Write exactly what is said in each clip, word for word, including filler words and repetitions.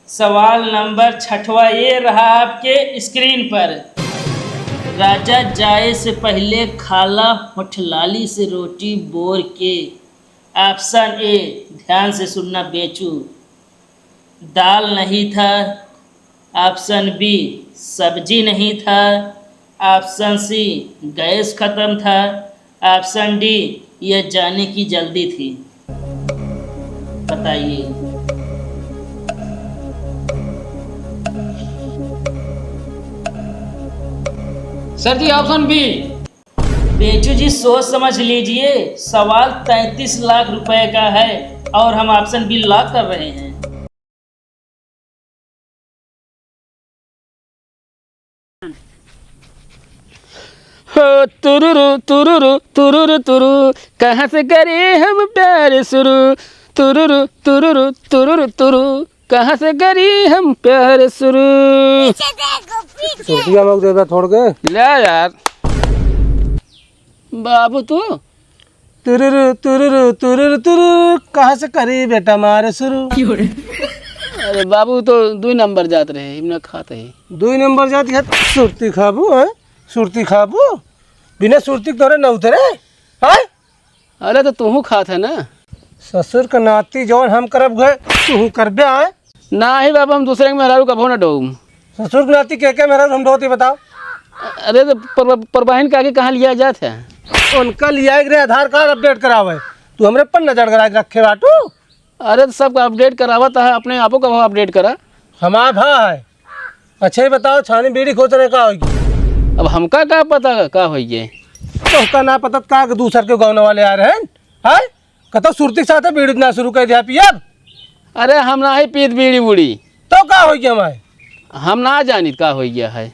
सवाल नंबर छठवा ये रहा आपके स्क्रीन पर। राजा जाए से पहिले खाला होठलाली से रोटी बोर के। ऑप्शन ए, ध्यान से सुनना बेचू, दाल नहीं था। ऑप्शन बी, सब्जी नहीं था। ऑप्शन सी, गैस खत्म था। ऑप्शन डी, यह जाने की जल्दी थी। बताइए। सर जी, ऑप्शन बी। बेचू जी, सोच समझ लीजिए, सवाल तैंतीस लाख रुपए का है और हम ऑप्शन बी लॉक कर रहे हैं। हो तुरुरु तुरुरु तुरुरु तुरु, कहाँ से करे हम प्यार शुरू? तुरुरु तुरुरु तुरुरु तुरु, कहाँ से करी हम प्यार शुरू? पीछे देखो, पीछे। चूतिया मग देबे छोड़ के। ले यार। बाबू तू? तुरुरु, तुरुरु, तुरुरु, तुरु, कहाँ से करी बेटा मारे शुरू? क्यों रे? अरे बाबू तो दुई नंबर जात रहे, इमना खात है। दुई नंबर जात है, सुरती खाबू, हैं? सुरती खाबू? बिना सुरती के तोरे न उतरे, हैं? अरे तो तुहू खात है ना। ससुर के नाती जौन हम करब गए, तुहू करबे आए। नाही बाबा, हम दूसरे के मेहरारू कभो ना डोम। ससुर के नाती के के मेहरारू हम डोती बताओ? अरे तो पर-, पर बहिन के आगे कहाँ लिया जात है? उनका लिया एक रे आधार कार्ड अपडेट करावे, तू हमरे पर नजर गड़ा के रखे बाटू। अरे तो सबका अपडेट करावत है, अपने आपो का अपडेट करा। हमार भा है। अच्छा, ये बताओ, छानी बीड़ी खोज रहे का होगी? अब हमका का पता का होइए? तो उसका ना पता का कि दूसर के गौन वाले आ रहे हैं, हैं? कतो सुरती के साथ बीड़ी ना शुरू कर दिया पियब? अरे हम ना ही पीत बीड़ी उड़ी। तो का होइए हमारे? हम ना जानित का होइए है।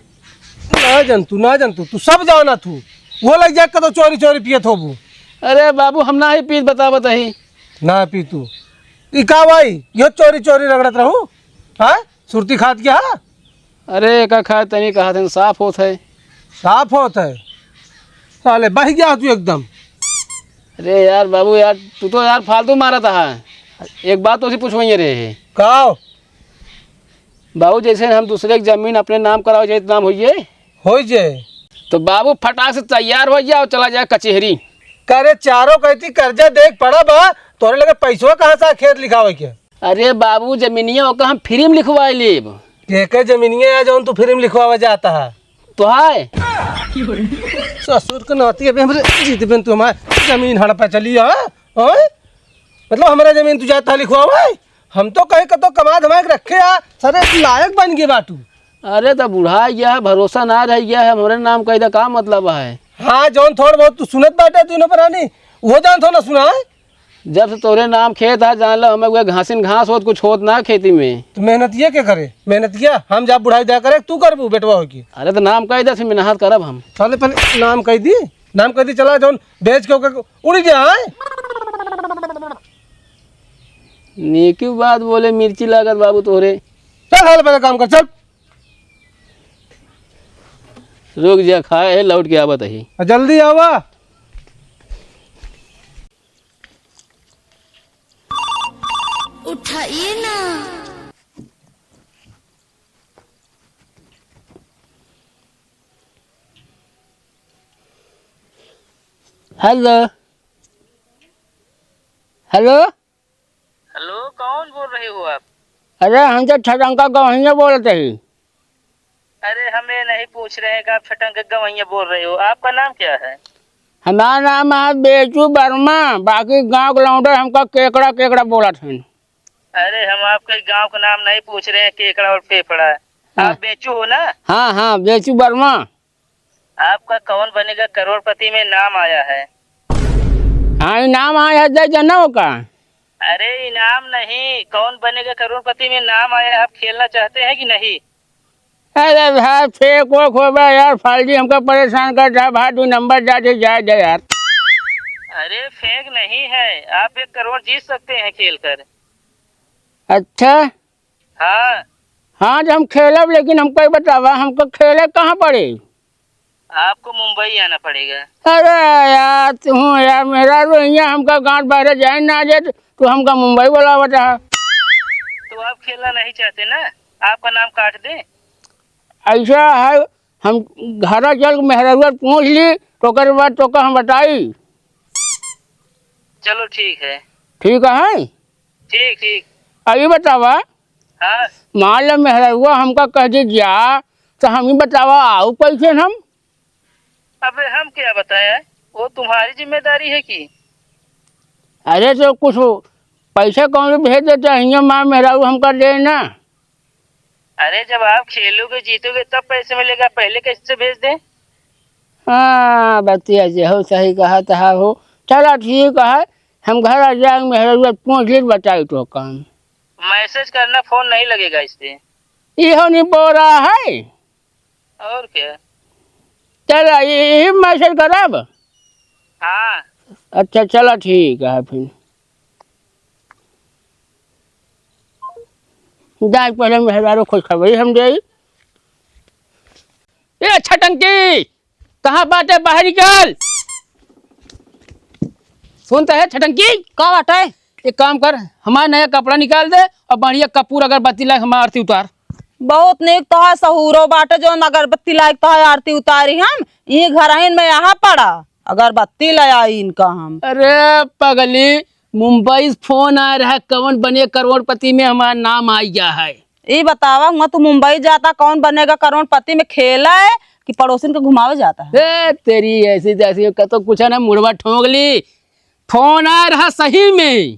ना जान तू, ना जान तू, तू सब जाना तू। वो लग जाए कतो चोरी चोरी पियत होबू। अरे बाबू, हम ना ही पीत, बतावत ही। ना पी तू। ई का भाई, यो चोरी चोरी रगड़त रहू? हाँ? सुरती खात क्या है? अरे, एका खाए तनी कहा थे, साफ होत है। साफ होत है? साले बह गया तू एकदम। अरे यार बाबू यार, तू तो यार फालतू मारत है। एक बात तो सी पूछवइये रे। का? बाबू, जैसे हम दूसरे की जमीन अपने नाम करावे जाए, तो नाम होइए? होई जे। तो बाबू, फटाक से तैयार होइ जा और चला जाए कचेहरी। करे चारों कहती कर्जा देख पड़ा बा, तोरे लगे पैसवा कहाँ से आ खेत लिखावे के? अरे बाबू, जमीनिया ओका हम फ्री में लिखवाए लेब। के के जमीनिया है जौन तू फ्री में लिखवावे जाता है? तो है। ससुर के नाती अबे हमरे जीत बिन तू हमारे जमीन हड़पा चली, हाँ? हाँ? मतलब हमारा जमीन तू जाता है लिखवावे? हम तो कहीं कतो कमा धमा के रखे आ, सारे लायक बन गए बाटू। अरे तो बुढ़ा गया है, भरोसा ना रह गया है, हमरे नाम कह दे, का मतलब है? हाँ, जौन थोड़ बहुत तू सुनत बाटे तीनों प्राणी, वो जान थो ना सुना है। जब से तोरे नाम खेत है, जान लो हमें कोई घासिन घास होत, कुछ होत ना खेती में। तो मेहनतिया के करे? मेहनतिया हम जा बुढ़ाई दया करे, तू करबू बेटवा हो के? अरे तो नाम कह दे, फिर मेहनत करब हम। साले पहले नाम कह दी, नाम कह दी, चला जौन बेच के ओके उड़ी जाए। नीकी बात बोले, मिर्ची लागत बाबू तोहरे। चल, चल, पहले काम कर, चल। रुक जा, खाए है, लौट के आवत ही। आ, जल्दी आवा। उठाइए ना। हेलो, हेलो। हेलो, कौन बोल रहे हो आप? अरे, हम तो ठटंका गवैया बोलत ही। अरे, हम ये नहीं पूछ रहे हैं कि आप ठटंका गवैया बोल रहे हो। आपका नाम क्या है? हमारा नाम है बेचू वर्मा, बाकी गाँव के लौंडे हमका केकड़ा केकड़ा बोलत हैं। अरे, हम आपके गाँव का नाम नहीं पूछ रहे हैं, केकड़ा और फेफड़ा। हाँ। आप बेचू हो ना? हाँ, हाँ, बेचू वर्मा। आपका कौन बनेगा करोड़पति में नाम आया है। हाँ, इनाम आया है, दे देना ओका। अरे, इनाम नहीं, कौन बनेगा करोड़पति में नाम आया है, आप खेलना चाहते हैं कि नहीं? अरे भाई, फेंक ओक होबे यार, फालतू हमका परेशान कर रहा भाई, दो नंबर जाते जाए दे यार। अरे, फेंक नहीं है, आप एक करोड़ जीत सकते हैं खेल कर। अच्छा। हाँ। हाँ, तो हम खेलब, लेकिन हमको ही बतावा, हमको खेले कहाँ पड़े? आपको मुंबई आना पड़ेगा। अरे यार, तू यार, मेरा तो यहाँ हमका गांव बाहर जाए ना जाए, तो तू हमका मुंबई बुलावत है। तो आप खेलना नहीं चाहते ना, आपका नाम काट दें? ऐसा है, हम घरा चल के मेहररुआ पूछ ली, तो ओकर बाद तोका हम बताई। चलो ठीक है। ठीक है? ठीक, ठीक। अब ये बतावा, हाँ। मान लो मेहररुआ हमका कह दे जा, तो हम ही बतावा, आऊ कैसे हम? अबे हम क्या बताएं, वो तुम्हारी जिम्मेदारी है कि? अरे तो कुछ पैसा कौन भेज देता है, हियाँ माँ मेहरारू हमका दे ना। अरे जब आप खेलोगे जीतोगे तब पैसे मिलेगा, पहले कैसे भेज दें? हाँ, बतिया जे हो सही कहत हा हो। चला ठीक है, हम घर आ जाएंगे, मेहरारू पूछ ली, बताई तो काम। मैसेज करना, फोन नहीं लगेगा इससे। इहो नहीं बोल रहा है। और क्या? चला, ये, यही मैसेज करब। हाँ। अच्छा, चला ठीक है फिर। जाए पहले मेहरारू खुशखबरी हम देई। ए छटंकी, कहाँ बाटे, बाहर निकल। सुनत है छटंकी? का बाटे? एक काम कर, हमार नया कपड़ा निकाल दे और बढ़िया कपूर अगरबत्ती लाइके हमार आरती उतार। बहुत नीक तोहार सहूरो बाटे, जौन अगरबत्ती लाइके तोहार आरती उतारी हम। ई घरहिन में यहाँ पड़ा, अगरबत्ती ले आई इनका हम। अरे पगली, मुंबई से फोन आए रहा, कौन बने करोड़पति में हमार नाम आइ गया है। ई बतावा, हुआं तू मुंबई जाता, कौन बनेगा करोड़पति में खेला है कि पड़ोसिन के घुमावे जाता है? ए, तेरी ऐसी तैसी, कतो कुछ ना, मुड़वा ठोंक ली। फोन आए रहा सही में,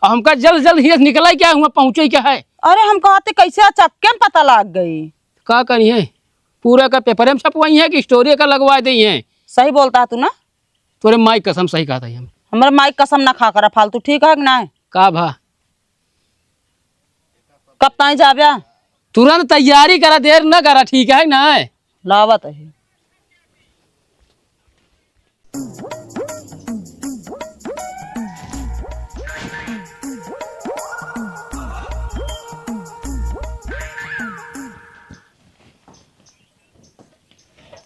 और हमका जल्द जल्द हियां से निकला ही क्या, हुआं पहुँचे ही क्या है। अरे, हम कहते कैसे अचक्के में पता लाग गई। का करी है, पूरा का पेपर में छपवाई है कि स्टोरी का लगवा दी है? सही बोलता है तू ना। तोरे माई कसम सही कहत ही हम। हमरा माई कसम ना खा करा फालतू, ठीक है कि नाहीं? का भा? कब ताई जाब्या? तुरंत तैयारी करा, देर न करा, ठीक है ना? लावत है।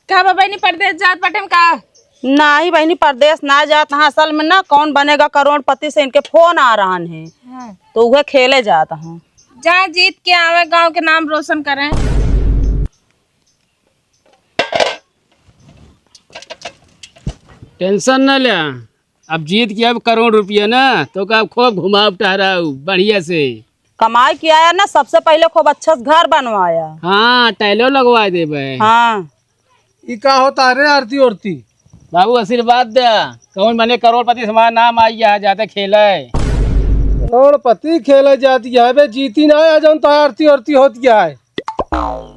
का बा बहिनी, परदेस जात बाटे हम का? नाही बहिनी, परदेस ना जात हाँ। असल में ना कौन बनेगा करोड़पति से इनके फोन आ रहन है। हाँ। तो उहे खेले जात हाँ। जा जीत के आवे, गाँव के नाम रोशन करें। टेंशन ना ले, अब जीत के अब करोड़ रुपया ना, तो का खूब घुमाव टहराव बढ़िया से। कमाई किया है ना, सबसे पहिले खूब अच्छा से घर बनवाया। हाँ, टाइलो लगवा देबे। हाँ। ई का होता रे आरती ओरती? बाबू आशीर्वाद दे, कौन बने करोड़पति से हमारा नाम आई है, जाते खेले। करोड़पति खेले जाती है बे, जीती ना है, जौन तो आरती ओरती होती है।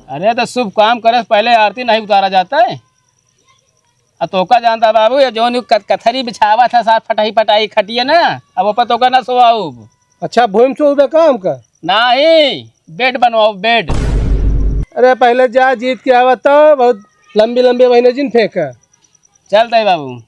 अरे तो शुभ काम करे से पहले आरती नहीं उतारा जाता है? आ तोका जानता बाबू, ये जौन यू कथ-, कथरी बिछावा था साथ फटाई फटाई खटिए ना, अब ओपर तोका ना सोआउब। अच्छा, भूमि से उबे काम का? नाही, बेड बनवाओ, बेड। अरे पहले जा जीत के आवा तो, बहुत लंबी लंबी महीने जिन फेंका। चल तय बाबू।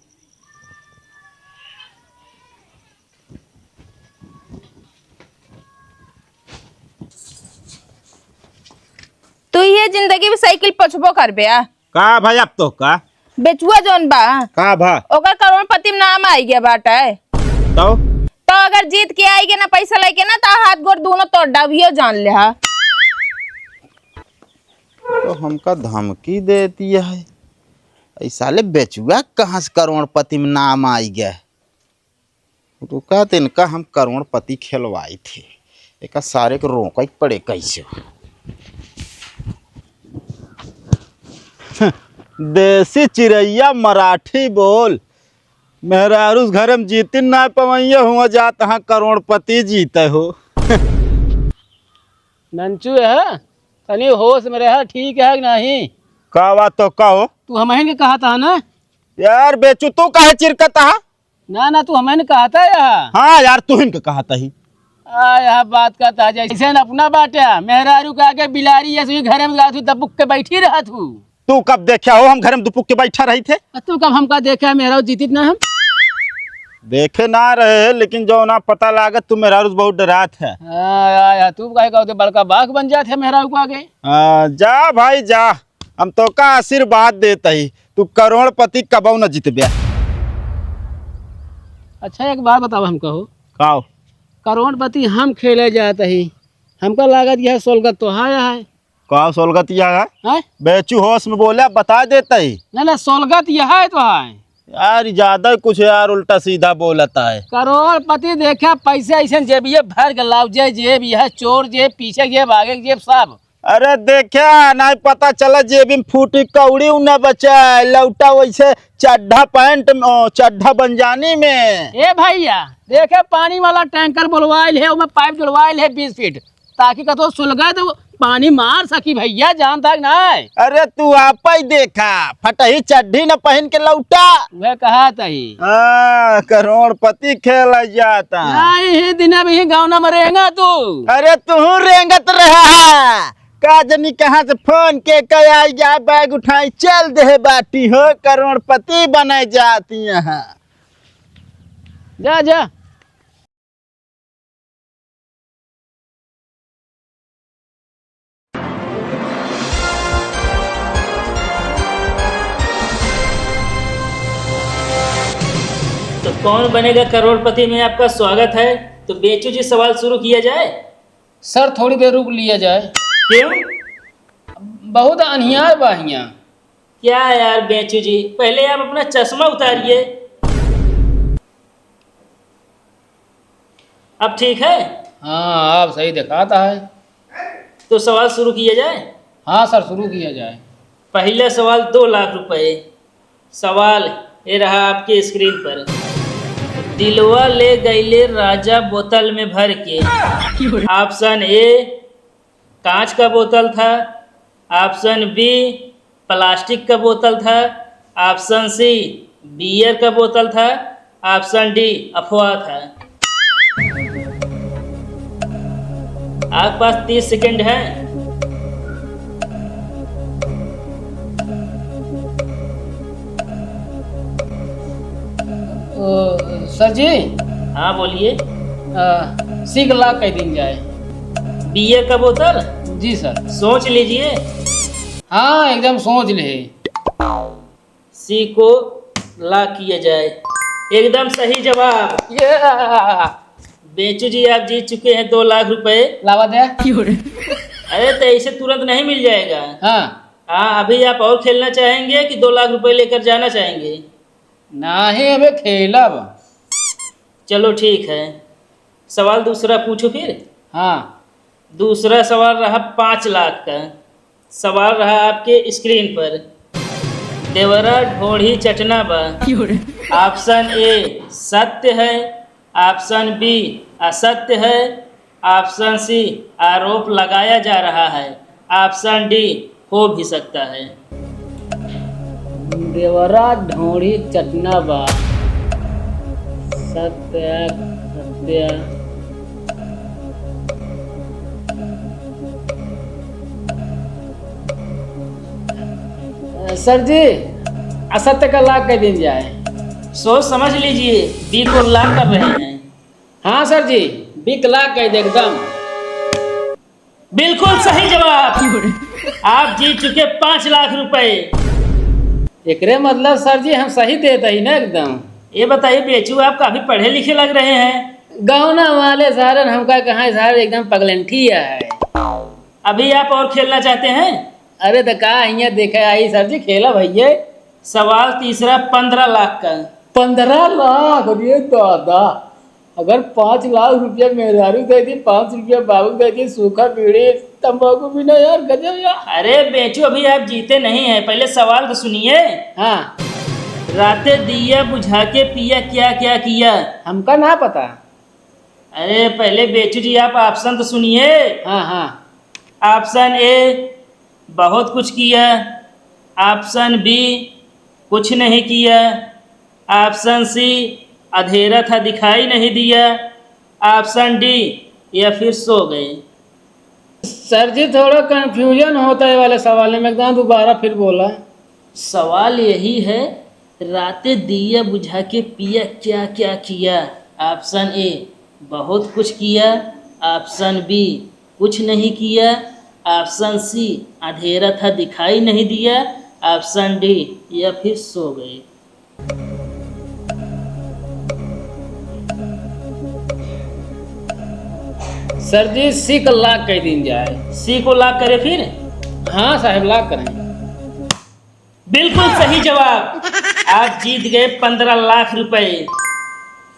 तू ये जिंदगी में साइकिल पछबो करबे आ? का भाई, अब तो का? बेचुआ जौन बा, का भा? ओकर करोड़पति में नाम आई गया बाटे। तो? तो अगर जीत के आई गया ना पैसा लेके ना, तो हाथ गोड़ दोनों तोड़ डाबियो, जान ले हा। तो हमका धमकी देती है, ई साले बेचुआ कहाँ से करोड़पति में नाम आई गया? रुका तो इनका हम करोड़पति खेलवाई थे, एका सारे के रोके के पड़े कैसे। देसी चिरैया मराठी बोल, मेहरारू से घर में जीतिन ना पवैया हुआ जात हाँ करोड़पति जीते हो। नंचू है, तनी होश में रहा, ठीक है कि नहीं? का बात तो का हो? तू हमहिन के कहा था ना? यार बेचू, तू काहे चिरकत हा? ना, ना, तू हमें न कहता है यहाँ। हाँ यार, तू हिन के कहता ही। आ, यह बात कहता है, जैसे न अपना बाटे, मेहरारू के आगे बिलारी, ऐसे ही घरे में तू दबुक के बैठी रहा तू। तू कब देखा हो हम घर में दुपुक के बैठा रही थे? आ, तू कब हमका देखा है, मेहरारू जीतित ना हम? देखे ना रहे, लेकिन जो ना पता लागत, तू मेहरारू से बहुत डरात है। हाँ, या, या, तू काहे कहते बड़का बाघ बन जात है मेहरारू के आगे? हाँ, जा भाई जा, हम तोका आशीर्वाद देत ही, तू करोड़पति कबहू न जितबे। अच्छा, एक बात बताओ हमको हो। काओ? करोड़पति हम खेले जात ही, हमका लागत यह सोलगत तो है, है। का सोलगत यह है? हैं? बेचू होश में बोला, बता देता ही। ना, ना, सोलगत यह है तो है। यार, ज्यादा कुछ यार उल्टा सीधा बोलता है। करोड़पति देखा, पैसे ऐसे जेबिये भर के लाओ, जे जेब यह चोर जेब, पीछे जेब, आगे जेब, सब। अरे देखा, नहीं पता चला जेबी में फूटी कौड़ी उ न बचा, लौटा वैसे चड्ढा पैंट में, ओ, चड्ढा बंजानी में। ए भैया, देखे पानी वाला टैंकर बोलवाइल है, ओमे पाइप डलवाइल है बीस फीट, ताकि कतो सुलगा तो पानी मार सकी भैया, जान तक नहीं। अरे तू आप ही देखा, फटही चड्ढी न पहन के लौटा। वह कहा तही। हाँ, करोड़पति खेला जाता। नहीं, ही दिन अब ही गाँव न मरेगा तू। अरे तू रेंगत रहा है। का जनी कहाँ से फोन के के आई जाए, बैग उठाई चल दे बाटी हो, करोड़पति बने जाती यहाँ। जा, जा। तो कौन बनेगा करोड़पति में आपका स्वागत है। तो बेचू जी, सवाल शुरू किया जाए। सर, थोड़ी देर रुक लिया जाए। क्यों? बहुत अन्हियार बा हियां। क्या यार बेंचू जी, पहले आप अपना चश्मा उतारिए। अब ठीक है? हाँ, अब सही दिखाता है। तो सवाल शुरू किया जाए? हाँ सर, शुरू किया जाए। पहला सवाल, दो लाख रुपए। सवाल ये रहा आपके स्क्रीन पर। दिलवा ले गईले राजा बोतल में भर के। ऑप्शन ए, कांच का बोतल था। ऑप्शन बी, प्लास्टिक का बोतल था। ऑप्शन सी, बियर का बोतल था। ऑप्शन डी, अफवाह था। आपके पास तीस सेकंड है। ओ, सर जी। हाँ, बोलिए। अ, सी के लॉक कर दीन जाए। बियर का बोतल? जी सर। सोच लीजिए। हाँ, एकदम सोच ले। सी को लॉक किया जाए। एकदम सही जवाब। ये बेंचू जी, आप जीत चुके हैं दो लाख रुपए। लावा दे। अरे, तो ऐसे तुरंत नहीं मिल जाएगा। हाँ। हाँ, अभी आप और खेलना चाहेंगे कि दो लाख रुपए लेकर जाना चाहेंगे? नहीं, अबे खेलब। चलो ठीक है, सवाल दूसरा पूछो फिर। हाँ। दूसरा सवाल रहा पाँच लाख का। सवाल रहा आपके स्क्रीन पर, देवरा ढोढ़ी चटना बा। क्यों रे? ऑप्शन ए सत्य है, ऑप्शन बी असत्य है, ऑप्शन सी आरोप लगाया जा रहा है, ऑप्शन डी हो भी सकता है। देवरा ढोढ़ी चटना बा। सत्य, सत्य। सर जी, असत्य का लॉक कर दीन जाए। सोच समझ लीजिए, बी को लॉक कर रहे हैं। हाँ सर जी, बी को लॉक कर दे एकदम। बिल्कुल सही जवाब। आप जीत चुके पाँच लाख रुपए। एकरे मतलब सर जी, हम सही देत ही ना एकदम। ये बताइए बेचू, आप काफी पढ़े लिखे लग रहे हैं। गौना वाले सारन हमका कहाँ सारे एकदम पगलेंठी है। अभी आप और खेलना चाहते हैं? अरे तो का हियाँ देखे आई सर जी, खेला भैया। सवाल तीसरा, पन्द्रह लाख का। पन्द्रह लाख? अरे दादा, अगर पाँच लाख रुपया मेहरारू दे दी, पाँच रुपया बाबू दे दी, सूखा बीड़ी, तंबाकू भी ना यार, गजब यार। अरे बेचू, अभी आप जीते नहीं हैं, पहले सवाल तो सुनिए। हाँ। राते दिया बुझा के पिया क्या क्या किया? हमका ना पता। अरे पहले बेचू जी, आप ऑप्शन तो सुनिए। हाँ, हाँ। ऑप्शन ए, बहुत कुछ किया। ऑप्शन बी, कुछ नहीं किया। ऑप्शन सी, अधेरा था, दिखाई नहीं दिया। ऑप्शन डी, या फिर सो गए। सर जी, थोड़ा कन्फ्यूजन होता है वाले सवाल में, एक दाम दोबारा फिर बोला। सवाल यही है, राते दिया बुझा के पिया क्या क्या किया? ऑप्शन ए, बहुत कुछ किया। ऑप्शन बी, कुछ नहीं किया। ऑप्शन सी, अंधेरा था, दिखाई नहीं दिया। ऑप्शन डी, या फिर सो गए। सर जी, C को lock कर दीन जाए। C को lock करें फिर? हाँ साहब, lock करें। बिल्कुल सही जवाब। आप जीत गए पन्द्रह लाख रुपए।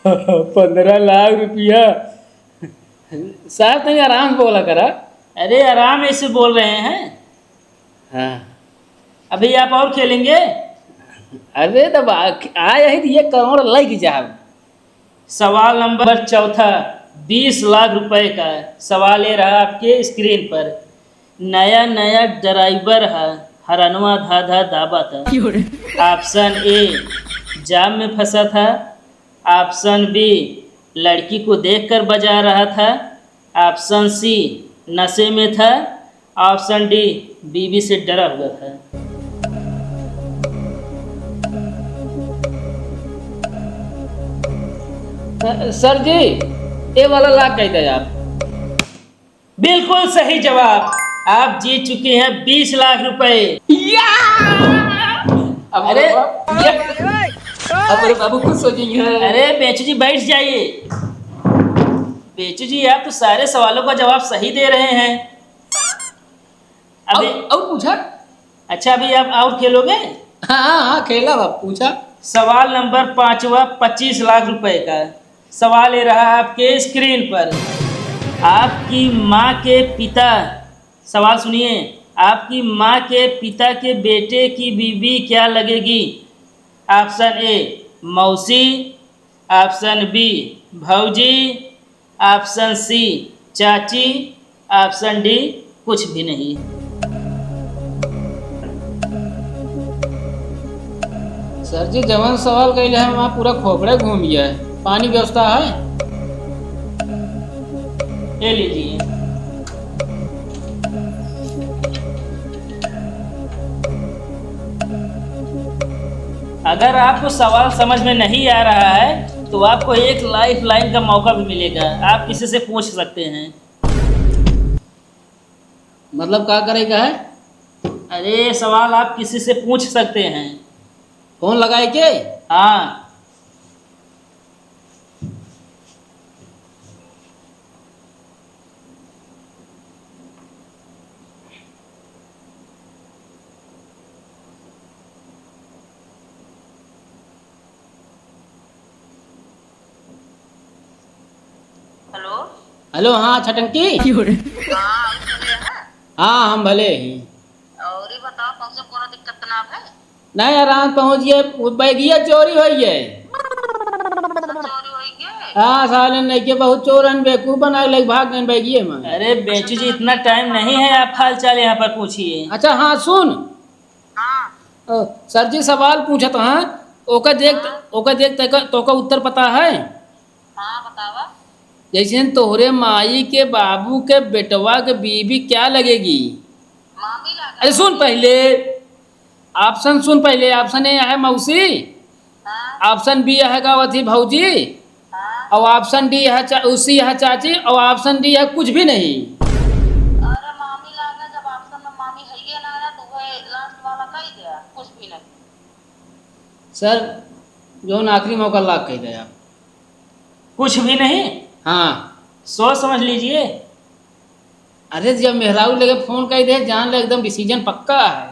पन्द्रह लाख रुपया? साहब, तनी आराम से बोला करा। अरे, आराम ऐसे बोल रहे हैं। हाँ। अभी आप और खेलेंगे? अरे, तब आ, आए हैं तो ये करोड़ लग जाओ। सवाल नंबर चौथा, बीस लाख रुपए का सवाल ये रहा आपके screen पर। नया नया driver है, हरनवा धा धा दाबा था। क्यों रे? Option A, जाम में फंसा था। Option B, लड़की को देखकर बजा रहा था। Option C, नशे में था। Option D, बीवी से डरा हुआ था। अ, सर जी, ये वाला lock कर दे आप। बिल्कुल सही जवाब। आप जीत चुके हैं बीस लाख रुपए। या! अब अरे, बाबा, ये, अब मेरे बाबू खुश हो जाएंगे। अरे बेचू जी, बैठ जाइए। बेचू जी, आप तो सारे सवालों का जवाब सही दे रहे हैं। अभी और, और पूछा? अच्छा, अभी आप और खेलोगे? हाँ, हाँ, हाँ, खेला बाप, पूछा। सवाल नंबर पाँचवा, पच्चीस लाख रुपए का सवाल ये रहा आपके screen पर। आपकी माँ के पिता, सवाल सुनिए, आपकी माँ के पिता के बेटे की बीवी क्या लगेगी? Option A, मौसी। Option B, भौजी। Option C, चाची। Option D, कुछ भी नहीं। सर जी, जवन सवाल कइले हैं, वहाँ पूरा खोपड़े घूम गया है। पानी व्यवस्था है? ये लीजिए। अगर आपको सवाल समझ में नहीं आ रहा है, तो आपको एक lifeline का मौका भी मिलेगा। आप किसी से पूछ सकते हैं। मतलब, का करे का है? अरे, सवाल आप किसी से पूछ सकते हैं। फोन लगाए के? हाँ। हेलो। हेलो, हाँ, छटंकी? हाँ, हम भले हैं। हाँ, हम भले ही। और ये बताओ, पहुँचे कोनो दिक्कत ना है? नहीं, आराम पहुँच गए, वो बैगिया चोरी होई है। चोरी होई गए? हाँ, साले नहीं के बहुत चोर हन, बेवकूफ बना के लेके भाग गए बैगिये में। अरे बेचू जी, इतना टाइम नहीं है, आप हाल चाल यहाँ पर पूछिए। अच्छा, हाँ, सुन। हाँ। ओ, सर जी सवाल पूछत हैं, ओका देख, हाँ। ओका देख तोका, तोका उत्तर पता है? हाँ, बतावा। जैसे तोहरे माई के बाबू के बेटवा के बीवी क्या लगेगी? मामी लागत। अरे सुन पहले, option सुन पहले, option A है मौसी, हाँ। Option B है का अथी भौजी, हाँ। और option D है चा-, उसी है चाची, और option D है कुछ भी नहीं। अरे मामी लागे, जब option में मामी है ये ना आया, तो वह last वाला कही दिया, कुछ भी नहीं। सर, जौन आखिरी मौका lock कही दिया। कुछ भी नहीं? हाँ। सोच समझ लीजिए। अरे, जब मेहरारू लगे फोन कही दे, जान ले एकदम decision पक्का है।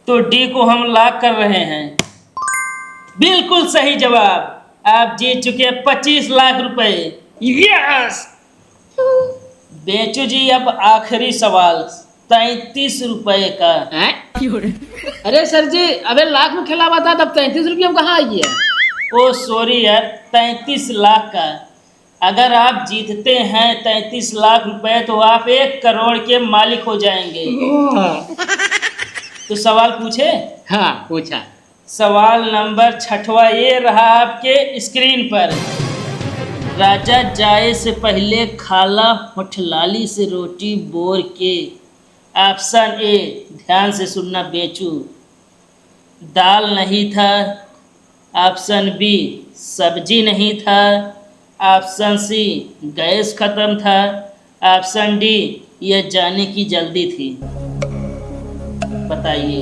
तो D को हम lock कर रहे हैं। बिल्कुल सही जवाब। आप जीत चुके हैं पच्चीस लाख रुपए। Yes! बेचू जी, अब आखिरी सवाल, तैंतीस रुपए का। हैं? अरे सर जी, अबे लाख में खेला हुआ था, तब तैंतीस रुपये में कहाँ आई है? ओ sorry यार, तैंतीस लाख का। अगर आप जीतते हैं तैंतीस लाख रुपए, तो आप एक करोड़ के मालिक हो जाएंगे। वाह। तो सवाल पूछे? हाँ, पूछा। सवाल नंबर छठवा ये रहा आपके screen पर। राजा जाए से पहले खाला होठलाली से रोटी बोर के। Option A, ध्यान से सुनना बेचू, दाल नहीं था। Option B, सब्जी नहीं था। Option C, गैस खत्म था। Option D, यह जाने की जल्दी थी। बताइए।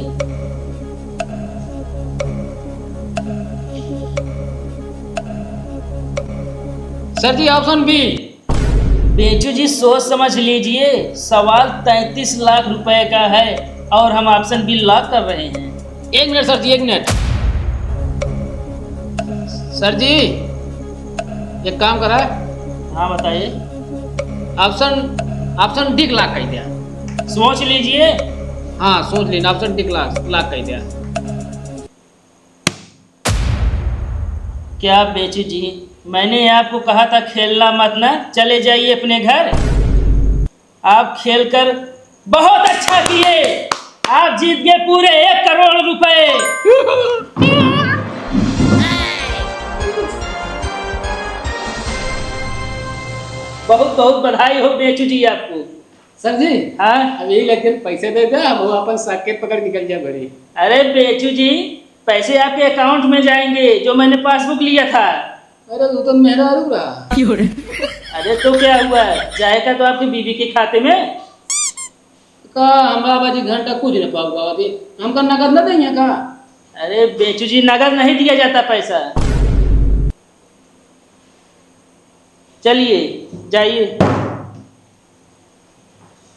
सर जी, option B। बेचू जी, सोच समझ लीजिए, सवाल तैंतीस लाख रुपए का है और हम ऑप्शन बी लॉक कर रहे हैं। एक मिनट सर जी, एक मिनट। सर जी, एक काम करा। हाँ, बताइए। ऑप्शन, ऑप्शन डी लॉक कर दिया। सोच लीजिए। हाँ, सोच लीन, ऑप्शन डी लॉक, लॉक कर दिया। क्या बेचू जी, मैंने आपको कहा था खेलना मत ना, चले जाइए अपने घर। आप खेलकर बहुत अच्छा किए, आप जीत गए पूरे एक करोड़ रुपए। बहुत बहुत बधाई हो बेचू जी आपको। सर जी, हाँ? अब यही लग दिन पैसे दे दे, हम अपन साकेत पकड़ निकल जाए घरे। अरे बेचू जी, पैसे आपके अकाउंट में जाएंगे जो मैंने पासबुक लिया था। अरे, तू तो मेहरारू रहा। अरे, तो क्या हुआ, जाएगा तो आपकी बीवी के खाते में। का हमरा बाजी घंटा कुछ न पाऊगा अभी, हमका नगद न देंगे का? अरे बेचू जी, नगद नहीं दिया जाता पैसा। चलिए, जाइए।